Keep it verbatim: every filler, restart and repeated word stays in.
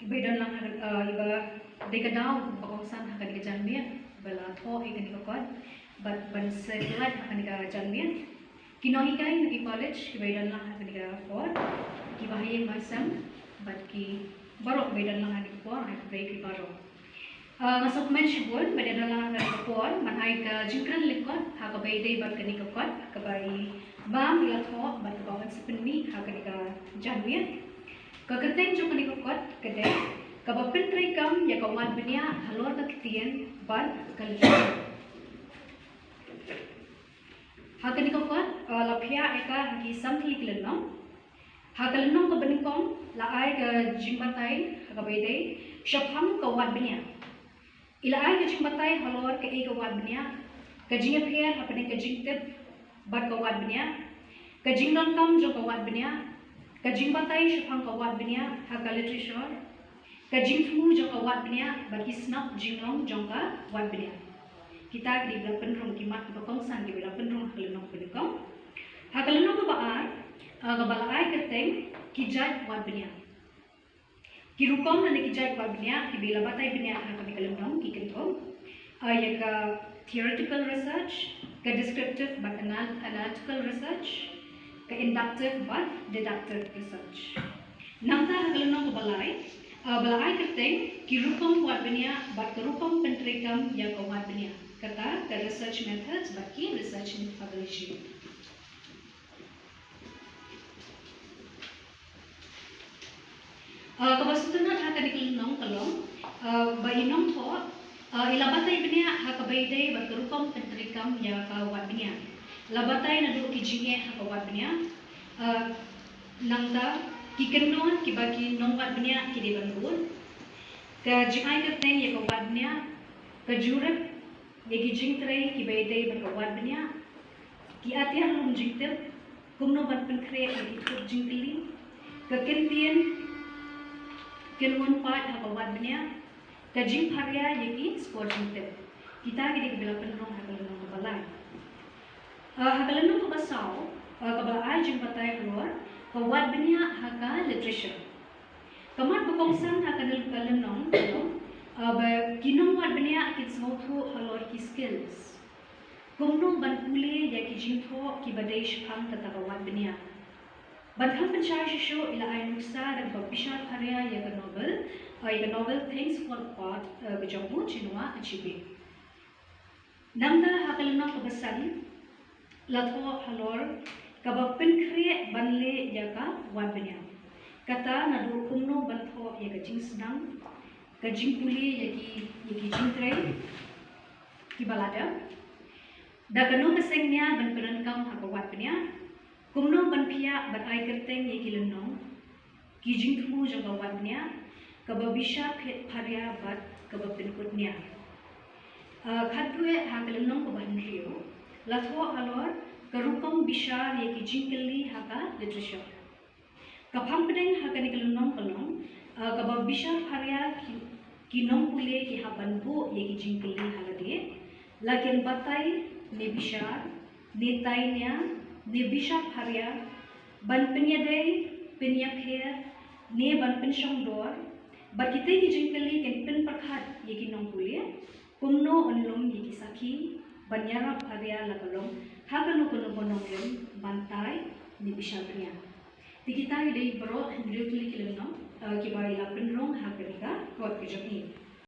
Iba i don lang ha, eh, iba dei ka daw ba kongsan ha kane ka janmiet ba la thoh ïa kane ka kot bad ban sa pynlait ha kane ka janmiet. Ki nonghikai na ki college kiba i don lang ha kane ka por, kiba ha ïing ba sem bad ki baroh ba i don lang ha kane ka por, ha kane ka por. Ah, nga sngewkmen shibun ba i don lang ha kane ka por, man ai ka jingkren lyngkot ha kaba ïadei bad kane ka kot kaba i bam i la thoh bad kaba yn sa pynmih ha kane ka janmiet. Ka kyrteng jong kane ka kot ka dei kaba pyntreikam ïa ka wad bniah halor ka ktien bad ka literature. Ha kane ka kot, eh, la phiah ïa ka ha ki san tylli ki lynnong. Ha ka lynnong kaba nyngkong la ai ka jingbatai ha kaba ïadei shaphang ka wad bniah. I la ai ka jingbatai halor kaei ka wad bniah, ka jingïapher hapdeng ka jingtip bad ka wad bniah, ka jingdonkam jong ka wad bniah, ka jingbatai shaphang ka wad bniah ha ka literature, ka jingthmu jong ka wad bniah bad ki shnong jinglong jong ka wad bniah. Kita ki dei ba la pynrung, ki mat kiba kongsan kiba la pynrung ha ka lynnong kaba nyngkong. Ha ka lynnong kaba ar, ah, kaba la ai kyrteng ki jait wad bniah. Ki rukom lane ki jait wad bniah kiba la batai bniah ha kane ka lynnong ki kynthup, ah, ïa ka theoretical research, ka descriptive bad anal-, analytical research, ka inductive bad deductive research. Nangta ha ka lynnong kaba lai, ah, ba la ai kyrteng ki rukom wad bniah bad ka rukom pyntreikam ïa ka wad bniah, kata ka research methods bad ki research methodology. Ah, kaba sngewtynnat ha kane ka lynnong ka long, ah, ba i nongthoh, ah, i la batai bniah ha kaba ïadei bad ka rukom pyntreikam ïa ka wad bniah. La batai naduh ki jingeh ha ka wad bniah, ah, nangta ki kynnoh kiba ki nongwad bniah ki dei ban bud, ka jingai kyrteng ïa ka wad bniah, ka jingrit ïa ki jingtrei kiba ïadei bad ka wad bniah, ki atiar lum jingtip, kumno ban pynkhreh ïa ki thup jingkylli, ka kyntien kynwon paid ha ka wad bniah, ka jingpharia ïa ki skor jingtip. Kita ki dei kiba la pynrung ha ka lynnong kaba lai. Ah, ha ka lynnong kaba saw, ah, kaba la ai jingbatai halor ka wad bniah ha ka literature. Ka mat ba kongsan ha kane ka lynnong ka long, ah, ba ki nongwad bniah kin sngewthuh halor ki skills. Kumno ban pule ïa ki jingthoh kiba dei shaphang kata ka wad bniah. Ban kham pynshai shuh shuh i la ai nuksa da kaba bishar pharia ïa ka novel, ah, ïa ka novel Things Fall Apart, ah, ka jong u Chinua Achebe. Nangta ha ka lynnong kaba san la thoh halor kaba pynkhreh ban leh ïa ka wad bniah. Kata naduh kumno ban thoh ïa ka jingsdang, ka jingpule ïa ki, ïa ki jingtrei kiba la dep, da kano ka seng nia ban pyndonkam ha ka wad bniah, kumno ban phiah bad ai kyrteng ïa ki lynnong, ki jingthmu jong ka wad bniah, kaba bishar phi-, pharia bad kaba pynkut nia. Ah, khatduh ha ka lynnong kaba hynriew la thoh halor ka rukom bishar ïa ki jingkylli ha ka literature. Ka phang pdeng ha kane ka lynnong ka long, ah, kaba bishar pharia ki, ki nongpule ki hap ban buh ïa ki jingkylli ha lade, la kin batai ne bishar, ne tai nia, ne bishar pharia, ban pynïadei, pynïapher, ne ban pynshongdor, bad kitei ki jingkylli kin pynpyrkhat ïa ki nongpule, kumno yn lum ïa ki sakhi ban ïarap pharia la ka long ha kano kano ka nongrim ban tai ne bishar bniah. Te kita ki dei baroh hynriew tylli ki lynnong, eh, kiba i la pynrung ha kane ka kot ka jong i.